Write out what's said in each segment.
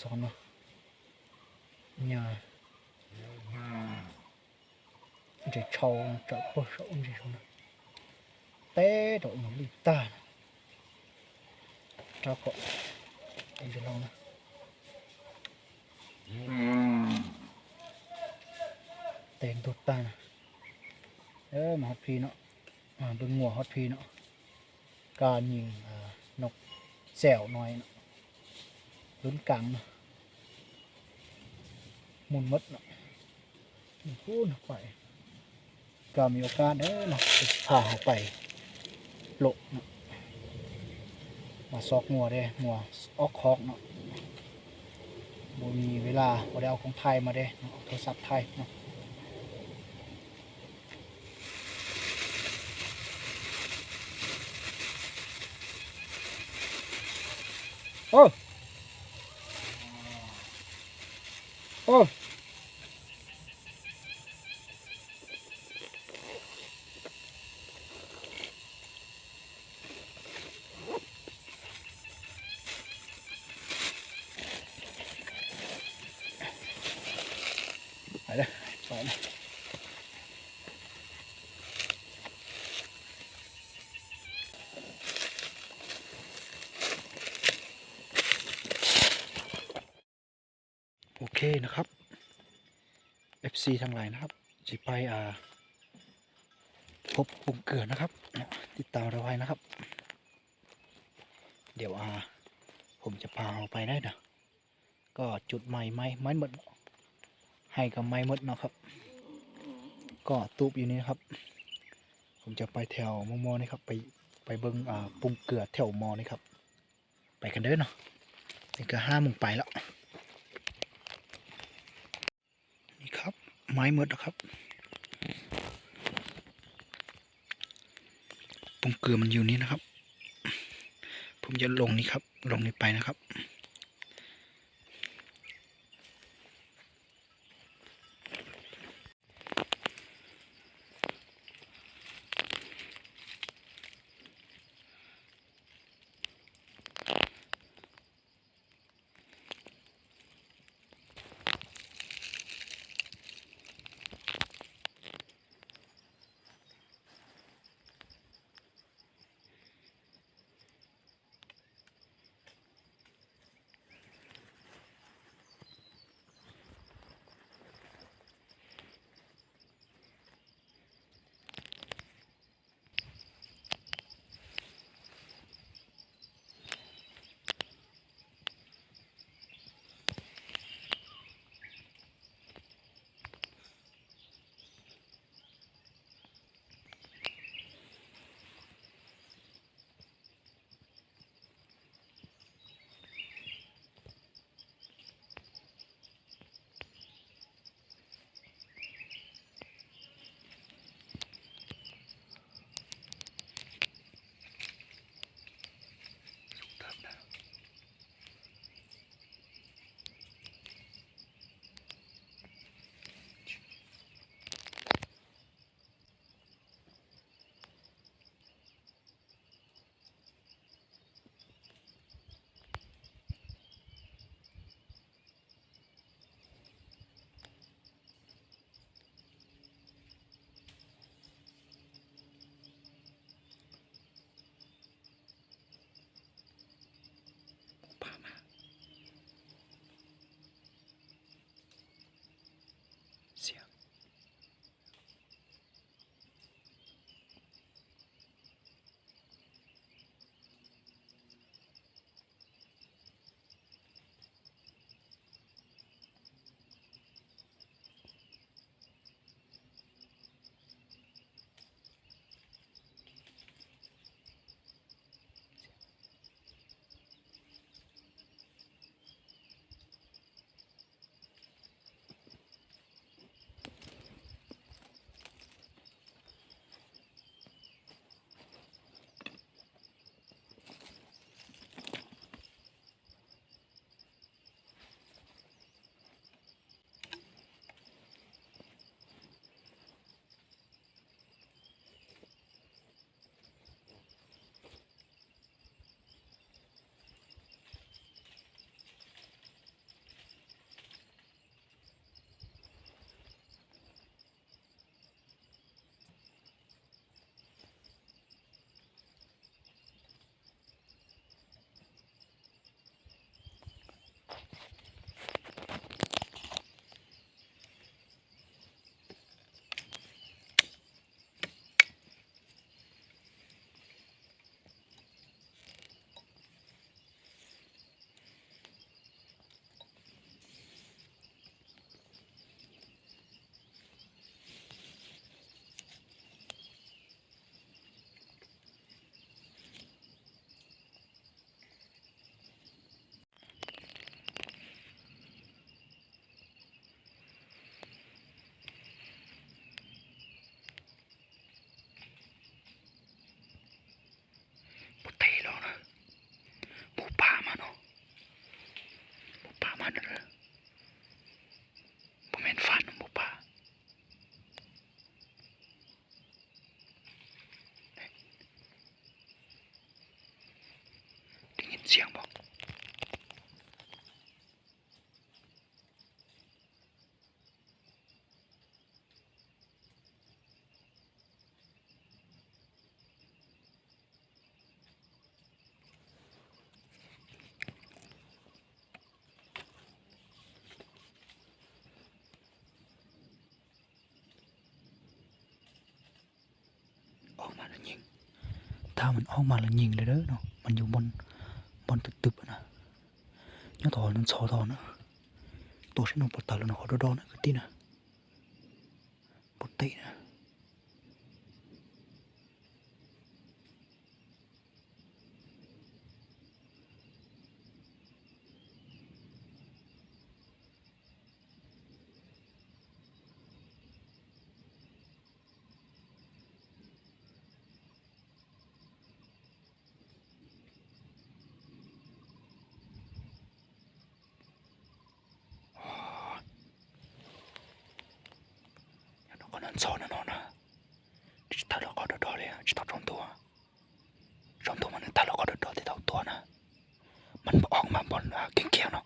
Son no. Nya. Nya. Nya chau, chau po, chau nya chau no. Te do no li ta. Chau ko. Nya lo no. Te do ta no. ເອີ ມາຮອດພີ້ເນາະ ມາເບິ່ງງົວຮອດພີ້ເນາະ. ກາຍິງ ອ່າ ນົກແສວນ້ອຍເນາະ ລຸ້ນກາງເນາະ ໝຸນໝົດເນາະ ພຸ້ນໄປ. ກໍມີໂອກາດເດີເນາະ ຈະພາເຮົາໄປໂລະເນາະ ມາຊອກງົວເດ້ ງົວອອກຄອກເນາະ. ບໍ່ມີເວລາ ບໍ່ໄດ້ເອົາກ້ອງຖ່າຍມາເດ້ເນາະ ເອົາໂທລະສັບຖ່າຍເນາະ. ໂອ້ ໂອ້. ໄປເດີ ໄປເດີ. ໂອເຄນະຄັບ ເອັຟຊີທັງຫຼາຍນະຄັບ ຊິໄປ ອ່າ ພົບປຸງເກືອນະຄັບ ຕິດຕາມເຮົາໄວ້ນະຄັບ. ດຽວ ອ່າ ຜົມຈະພາເຮົາໄປໄດ້ນະ ກໍຈຸດໄໝ້ ໄໝ້ ໄໝ້ໝົດ ໄຮ່ກໍໄໝ້ໝົດເນາະຄັບ. ກໍຕູບຢູ່ນີ້ນະຄັບ ຜົມຈະໄປແຖວໝໍ່ໆນີ້ຄັບ ໄປ ໄປເບິ່ງ ອ່າ ປຸງເກືອແຖວໝໍ່ນີ້ຄັບ. ໄປກັນເດີເນາະ ນີ້ກໍຫ້າໂມງປາຍແລ້ວ. ນີ້ຄັບ ໄໝ້ໝົດແລ້ວຄັບ ປຸງເກືອມັນຢູ່ນີ້ນະຄັບ. ຜົມຈະລົງນີ້ຄັບ ລົງນີ້ໄປນະຄັບ. ສຽງບໍ່? ອອກມາແລ້ວຍິງ ຖ້າມັນອອກມາແລ້ວຍິງເລີຍເດີເນາະ. ມັນຢູ່ບ່ອນ ບ່ອນຕຶບໆນະ ຍອດຕອນນັ້ນຊໍຕອນນະ ໂຕຊິໂນປະຕາລະນະ ຂໍດອນນະ ກະຕິນະ ບໍ່ຕິນະ. ໂອ້ຍ ຢ່ານອນກໍນອນຊອນນະເນາະນະ ຊິຕາຍແລ້ວກໍດອດໆເລີຍ ຊິຕາຍສອງຕົວ ສອງຕົວມັນຕາຍແລ້ວກໍດອດໆ ຊິເທົ່າຕົວນະ. ມັນບໍ່ອອກມາບ່ອນ ອາ ກຽງໆເນາະ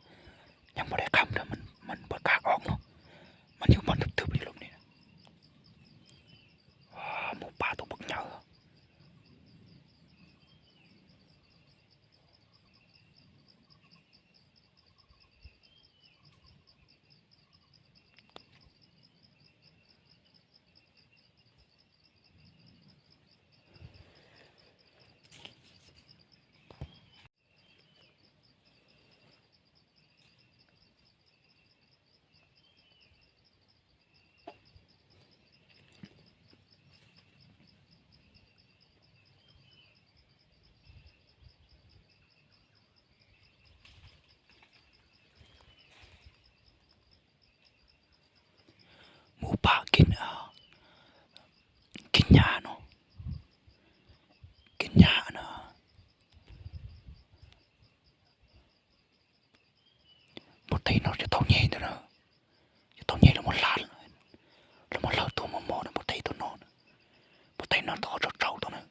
ຍັງບໍ່ໄດ້ຄ່ຳເດີ ມັນ ມັນບໍ່ກ້າອອກເນາະ ມັນຢູ່ບ່ອນທຶບໆຢູ່ລຸ່ມນີ້ນະ. ວ້າ ໝູປ່າຕົວບັກໃຫຍ່. ໝູປ່າກິນ ເອີ ກິນຫຍ້າເນາະ ກິນຫຍ້ານະ. ບໍ່ໄດ້ເນາະ ຢ່າເທົ່າໃຫຍ່ເດີ ຢ່າເທົ່າໃຫຍ່ລະມາລາດ ລະມາລາດຕົວໝໍໆນະ ບໍ່ໄດ້ຕົວເນາະ ບໍ່ໄດ້ເນາະ ຕົວເຈົ້າໆຕົວນັ້ນ.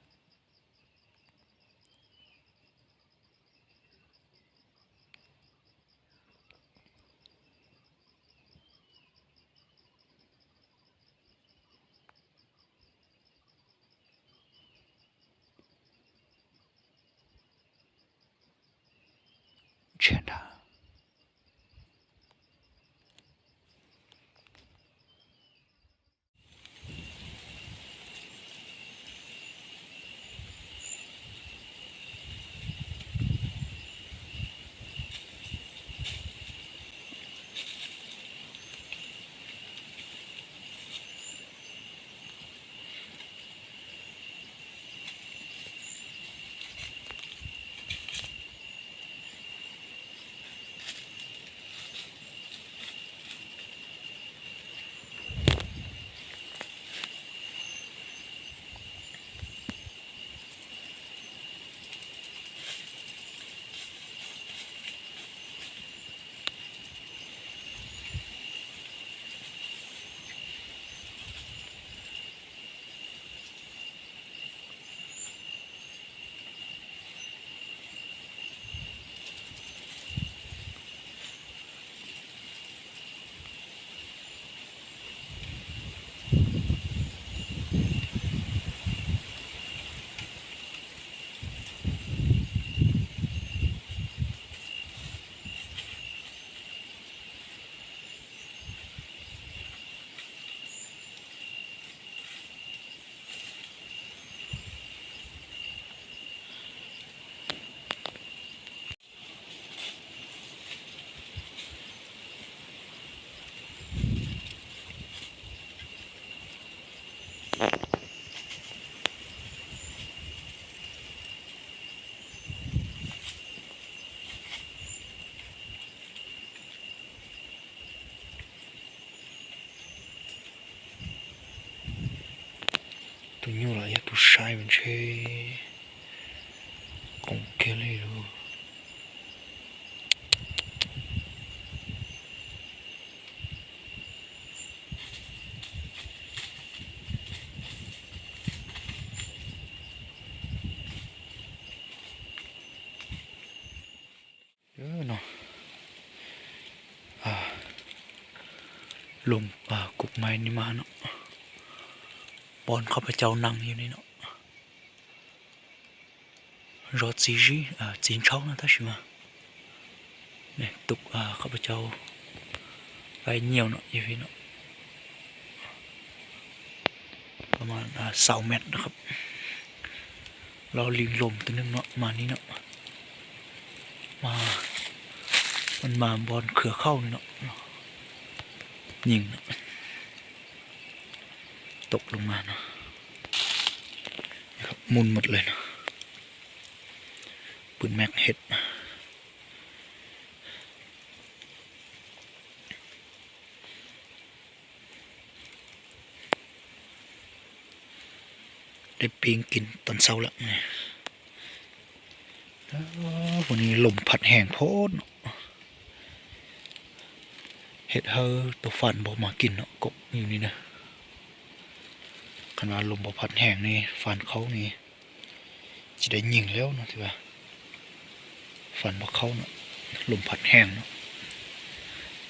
Tuñu la ya tu sai ben che con que le lo. ໂ ລົມ ອ່າ ກົກໄມ້ນີ້ມາເນາະ ບ່ອນຂ້າພະເຈົ້ານັ່ງຢູ່ນີ້ເນາະ ລໍຈີ ຈີນເຊົານະ ຕາຊິມາ ນີ້ ຕຸກ ອ່າ ຂ້າພະເຈົ້າໄປຍ່ຽວເນາະ ຢູ່ພີ້ເນາະ ປະມານ ອ່າ ຊາວແມັດນະຄັບ ລໍລີງລົມຕົວໜຶ່ງເນາະ ມານີ້ເນາະ ມາ ມັນມາບ່ອນເຄືອເຂົ້ານີ້ເນາະ ຍິງເນາະ ຕົກລົງມາເນາະ ນີ້ຄັບ ໝຸ່ນໝົດເລີຍເນາະ ປືນແມັກເຮັດ ໄດ້ປີ້ງກິນຕອນເຊົ້າລະ ນີ້ ໂອ້ ມື້ນີ້ລົມພັດແຮງໂພດເນາະ ເຮັດໃຫ້ໂຕຟານບໍ່ມາກິນເນາະ ກົກຢູ່ນີ້ນະ ຄັນວ່າລົມບໍ່ພັດແຮງນີ້ ຟານເຂົ້ານີ້ ຊິໄດ້ຍິງແລ້ວເນາະ ຖືວ່າຟັນບໍ່ເຂົ້າເນາະ ລົມພັດແຮງເນາະ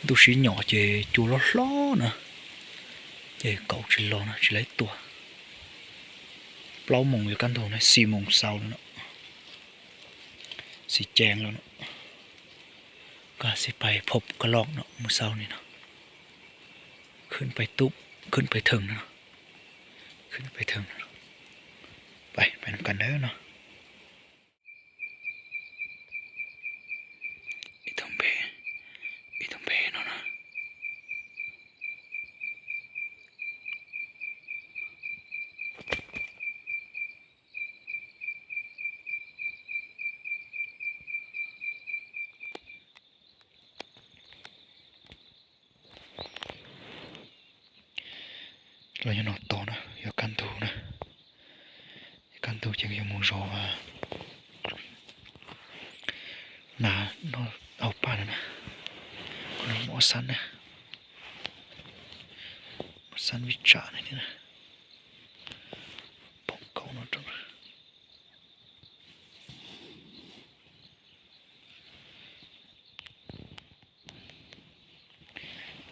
ດູຊິຫຍໍເຈຈູລໍໆນະ ເຈເກົາຊິລໍນະ ຊິໄລ່ຕົວະ ເກົ້າໂມງຢູ່ກັນໂທນະ ສີ່ໂມງເຊົ້າແລ້ວເນາະ ຊິແຈ້ງແລ້ວເນາະ ກະຊິໄປພົບກະລອກເນາະ ມື້ເຊົ້ານີ້ເນາະ ຂຶ້ນໄປຕູບ ຂຶ້ນໄປເທິງເນາະ ຂຶ້ນໄປເທິງເນາະ ໄປ ໄປນຳກັນເດີເນາະ. ອີ່ຕົງເບ ອີ່ຕົງເບເນາະນະ ລາວຍັງນອນຕໍ່ນະ ຢາກກັນໂທນະ ຢາກກັນໂທ ເຈັງຍັງໝູ່ຊອ ນາ ນອນເອົາປານະ ຄົນໝໍສັນນະ ໝໍສັນວິຈານະ ນີ້ນະ ປອງເກົານອນຕົນ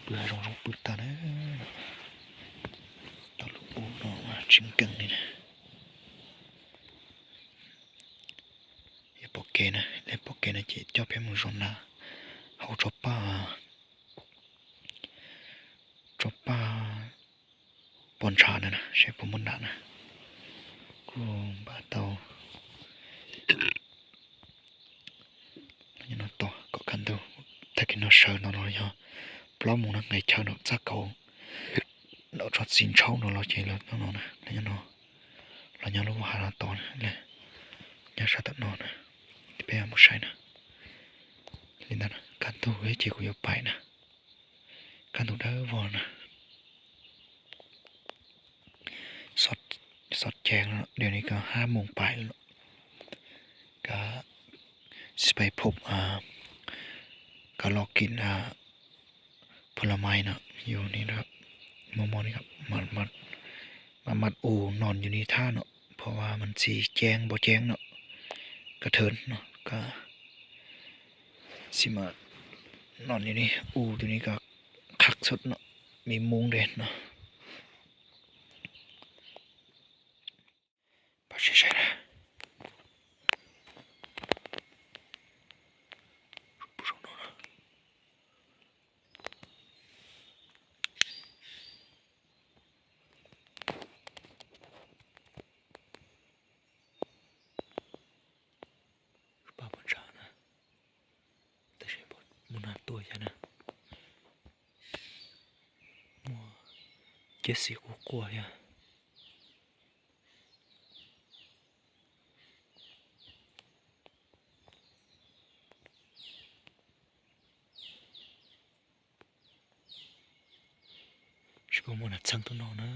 ເບື່ອ ລອງ ລອງປືນຕາເດີ ຕອນລູກໂອເນາະ ວ່າຈິງເກິ່ງນີ້ນະ ຢ່າປອກແກນະ ຢ່າປອກແກນະ ເຈ ເຈົ້າແພມມຸງຊົນນາ ເຮົາຈອບປາ ຈອບປາ ປອນຊານະນະ ໃຊ້ປາມົນດານະ ກູບາເຕົາ ຍານອນຕໍ່ ເກາະຄັນໂຕ ແຕ່ກິນນອນເຊີນອນລອຍອ ປລາໝູນະ ໄງເຊີນອກຈາກເຂົາ ລາວຈອດຊິນເຊົານອນລອຍເຈລາວນອນນະ ລາວຍານອນ ລາວຍານອນ ລາວຫານອນຕໍ່ນະ ແລະ ຍາຊາຕະນອນນະ ໄປຫາໝູໄຊນະ ລິນນະ ຄັນໂຕເອີຍ ເຈກູຢາກໄປນະ. ຄັນໂຕເດີວໍນະ ຊອດ ຊອດແຈ້ງແລ້ວເນາະ ດຽວນີ້ກໍຫ້າໂມງປາຍແລ້ວເນາະ ກະຊິໄປພົບ ອ່າ ກະລອກກິນ ອ່າ ຜົນລະໄມ້ເນາະ ຢູ່ນີ້ນະຄັບ ມໍ່ໆນີ້ຄັບ ມາ ມາ ມາມັດໂອນອນຢູ່ນີ້ຖ້າເນາະ ເພາະວ່າມັນຊິແຈ້ງບໍ່ແຈ້ງເນາະ ກະເທີນເນາະ ກະຊິມານອນຢູ່ນີ້ ອູຢູ່ນີ້ກະຄັກສຸດເນາະ ມີມຸ້ງເດ້ເນາະ ປາເຊຍໄຊນະ. ປາບັນຊານະ ແຕ່ໃຊ້ບໍ່ ບໍ່ໜ້າຕົວໃຫຍ່ນະ ເຈັດສິບກວ່າໆ ຍາ. ຊິບໍ່ມ່ວນນະ ຊ່າງຕົວນ້ອງນະ.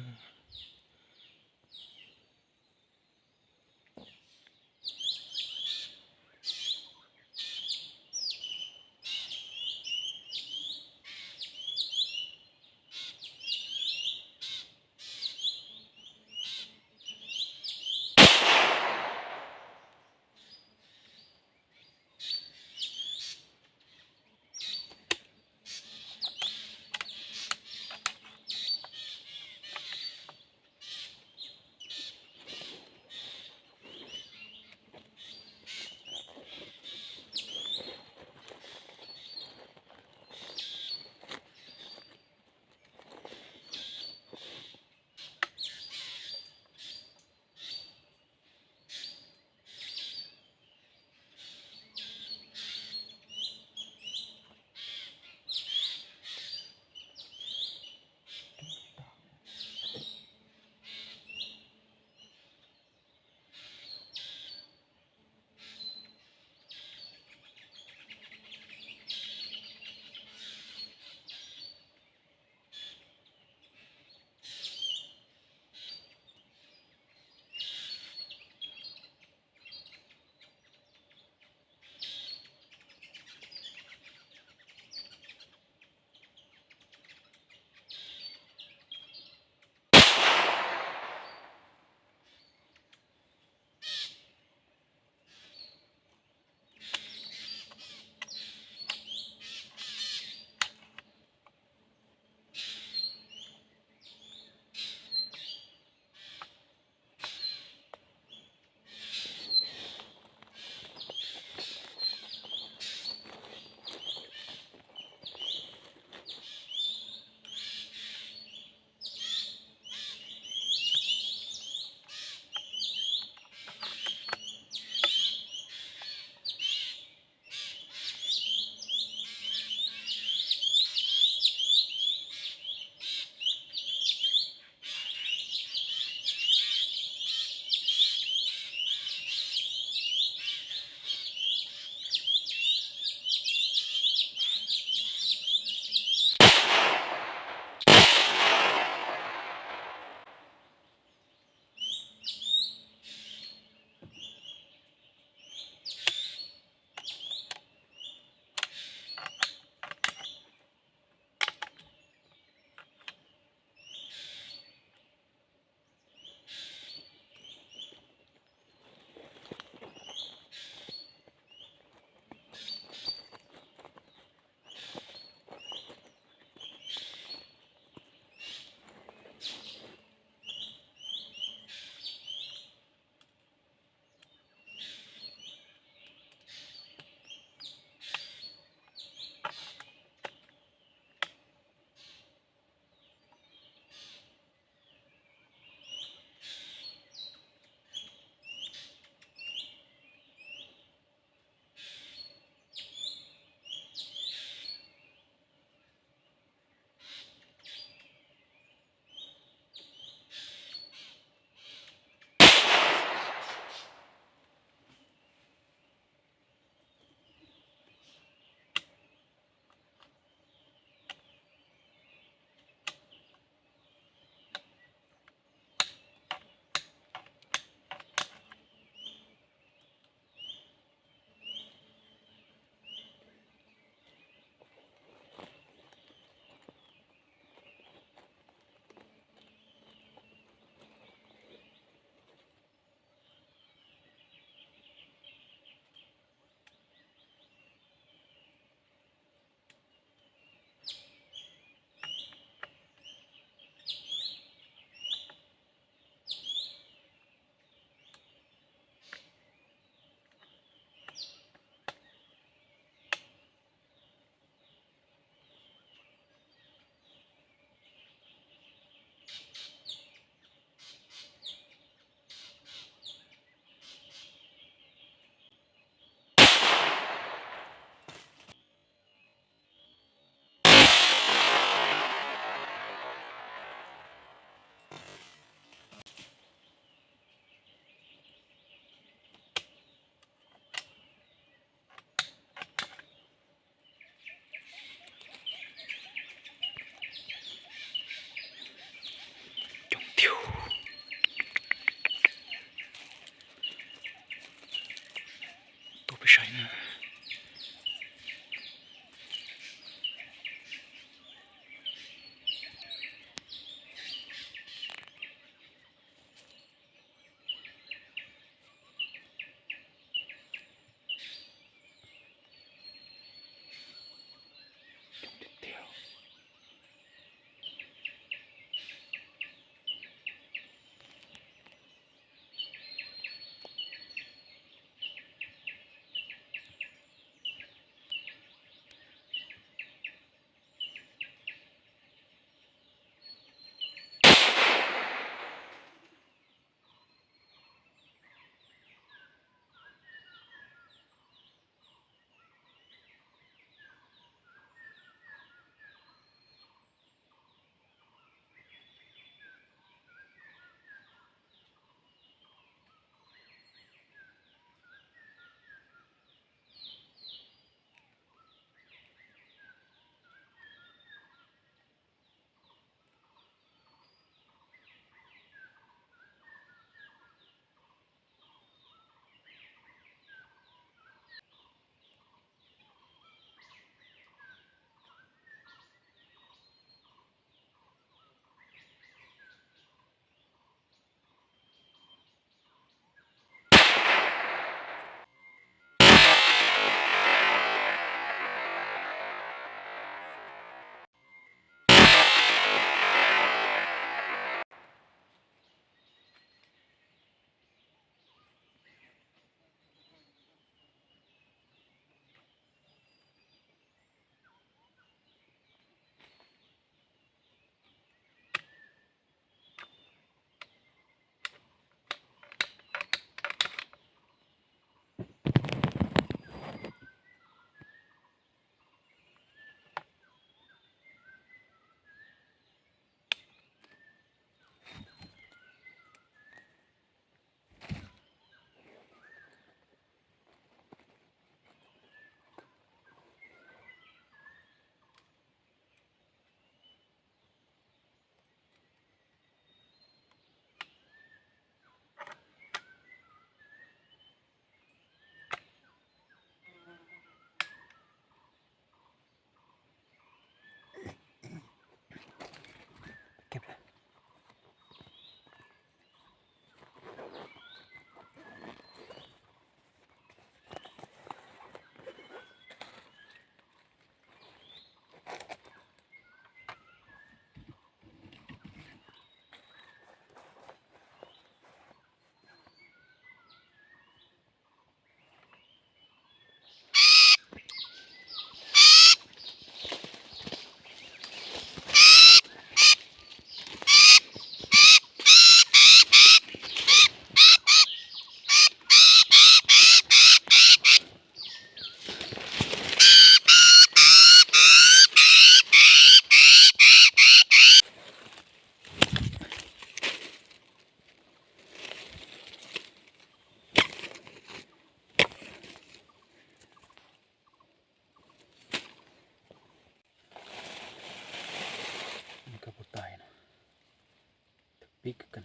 ປີກຄືກັນ.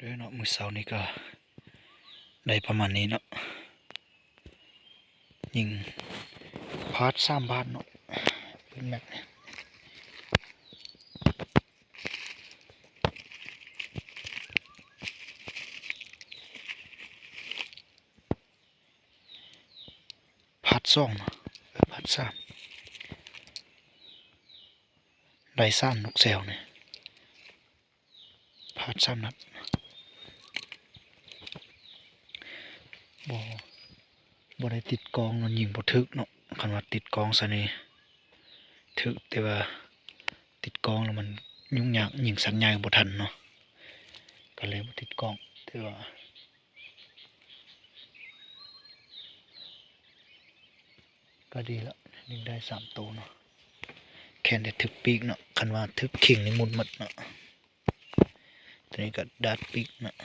ເດີເນາະ ມື້ເຊົ້ານີ້ກໍໄດ້ປະມານນີ້ເນາະ ຍິງພາດສາມບາດເນາະ ປືນແມັກນີ້ ພາດສອງເນາະ ເອີ ພາດສາມ ໄດ້ສາມນົກແຊວນີ້ ພາດສາມນັດ ບໍ່ ບໍ່ໄດ້ຕິດກ້ອງ ມັນຍິງບໍ່ຖືກເນາະ ຄັນວ່າຕິດກ້ອງຊະນີ້ຖືກ ແຕ່ວ່າຕິດກ້ອງແລ້ວມັນຫຍຸ້ງຍາກ ຍິງສັດໃຫຍ່ບໍ່ທັນເນາະ ກໍເລີຍບໍ່ຕິດກ້ອງ ແຕ່ວ່າ ກໍດີລະ ຍິງໄດ້ສາມໂຕເນາະ ແຄ່ນແຕ່ຖືກປີກເນາະ ຄັນວ່າຖືກຄີງນີ້ໝຸ່ນໝົດເນາະ ໂຕນີ້ກໍດາດປີກເນາະ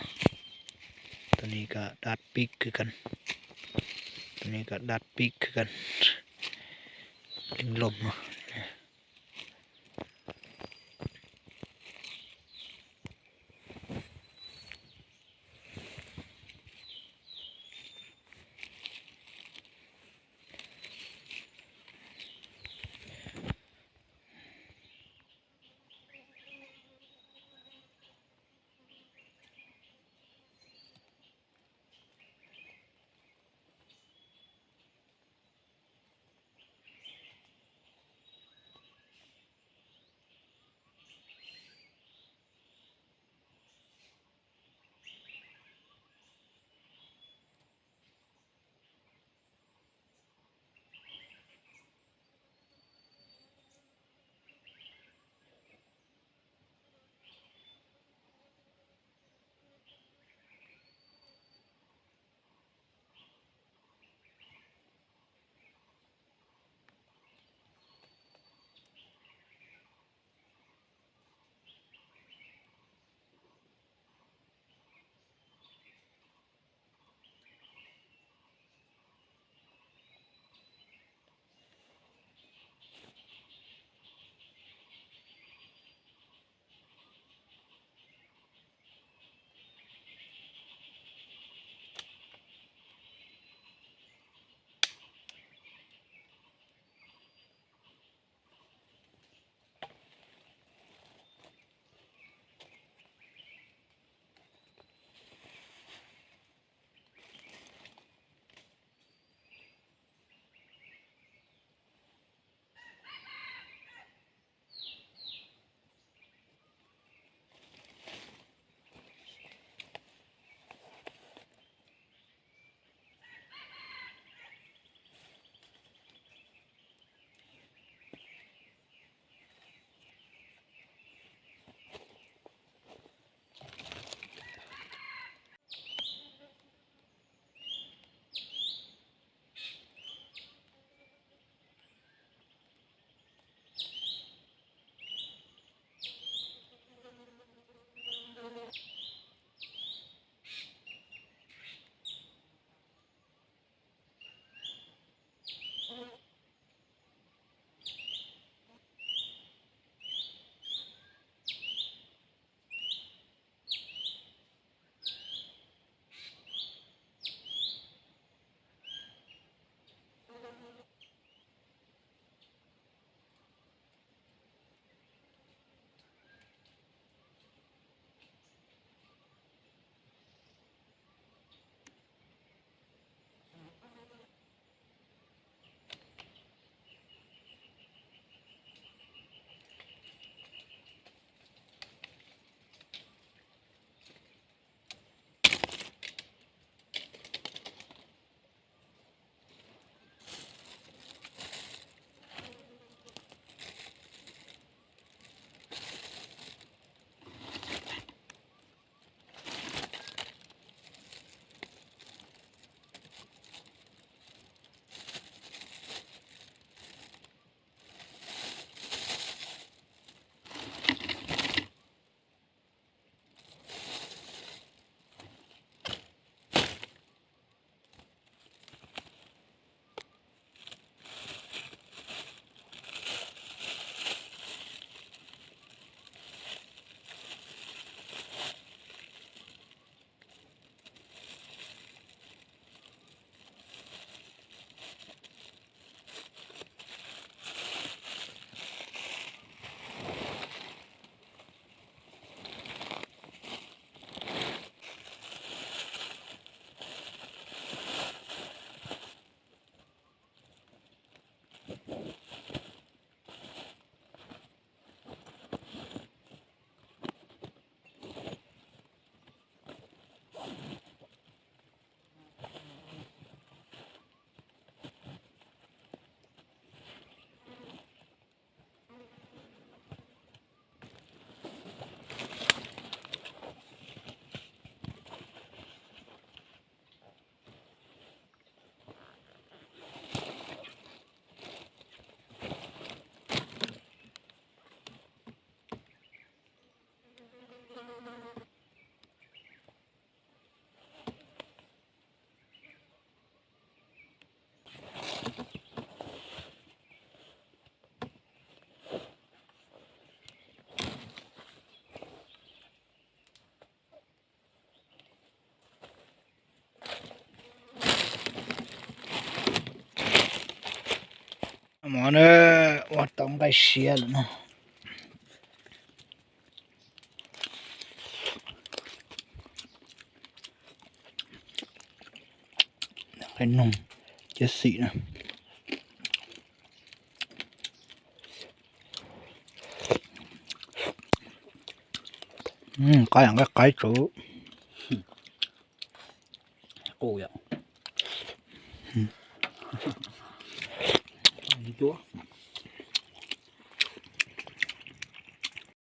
ໂຕນີ້ກໍດາດປີກຄືກັນ ໂຕນີ້ກໍດາດປີກຄືກັນ ລິງລົມເນາະ. ໝໍເດີ ວ່າຕ້ອງໄດ້ເຊຍແລ້ວເນາະ. ໄຂ່ນົມເຈັດສີນະ. ອືມ ໄກ່ຫຍັງກໍໄກ່ໂຈ ໂອ້ຍ ອືມ ຕົວ